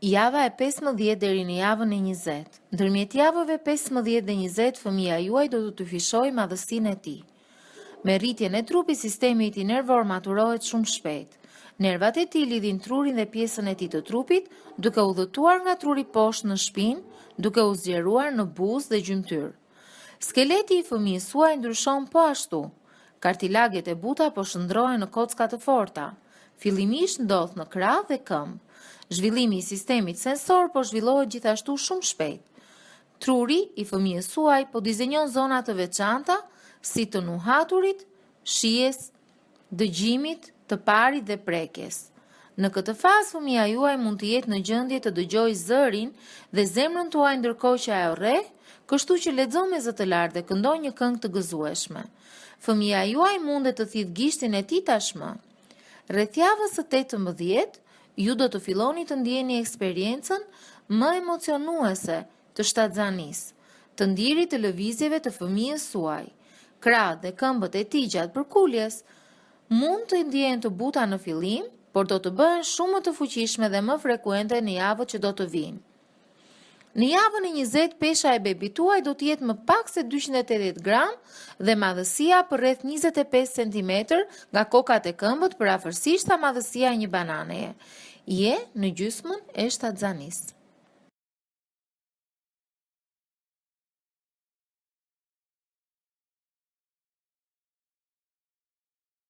Java e 15 deri në javën e 20. Ndërmjet javëve 15 dhe 20 fëmija juaj do të dyfishojë madhësinë e tij. Me rritjen e trupit, sistemi i tij nervor maturohet shumë shpejt. Nervat e tij lidhin trurin dhe pjesën e tij të trupit, duke udhëtuar nga truri poshtë në shpinë, duke u zgjeruar në buzë dhe gjymtyrë. Skeleti i fëmijës suaj ndryshon po ashtu. Kartilagjet e buta po shndërrohen në kocka të forta. Fillimisht ndodh në krahë dhe këmbë. Zhvillimi i sistemit sensor po zhvillohet gjithashtu shumë shpejt. Truri i fëmijës suaj po dizenjon zona të veçanta si të nuhaturit, shijes, dëgjimit, të parit dhe prekjes. Në këtë fazë fëmija juaj mund të jetë në gjendje të dëgjojë zërin dhe zemrën tuaj ndërkohë që ajo rreh, kështu që lexo me zë të lartë dhe këndo një këngë të gëzueshme. Fëmija juaj mundet të thithë gishtin e tij tashmë. Rreth javës së 18, ju do të filloni të ndjeni eksperiencën më emocionuese të shtatzanisë, të ndjerit të lëvizjeve të fëmijës suaj. Krahët dhe këmbët e tij gjatë përkuljes mund të ndjehen të buta në fillim, por do të bëhen shumë më të fuqishme dhe më frekuente në javët që do të vijnë. Në javën e 20, pesha e bebit tuaj do të jetë më pak se 280 gram dhe madhësia për rreth 25 cm nga koka te këmbët përafërsisht sa madhësia e një bananeje. Je në gjysmën e shtatzanisë.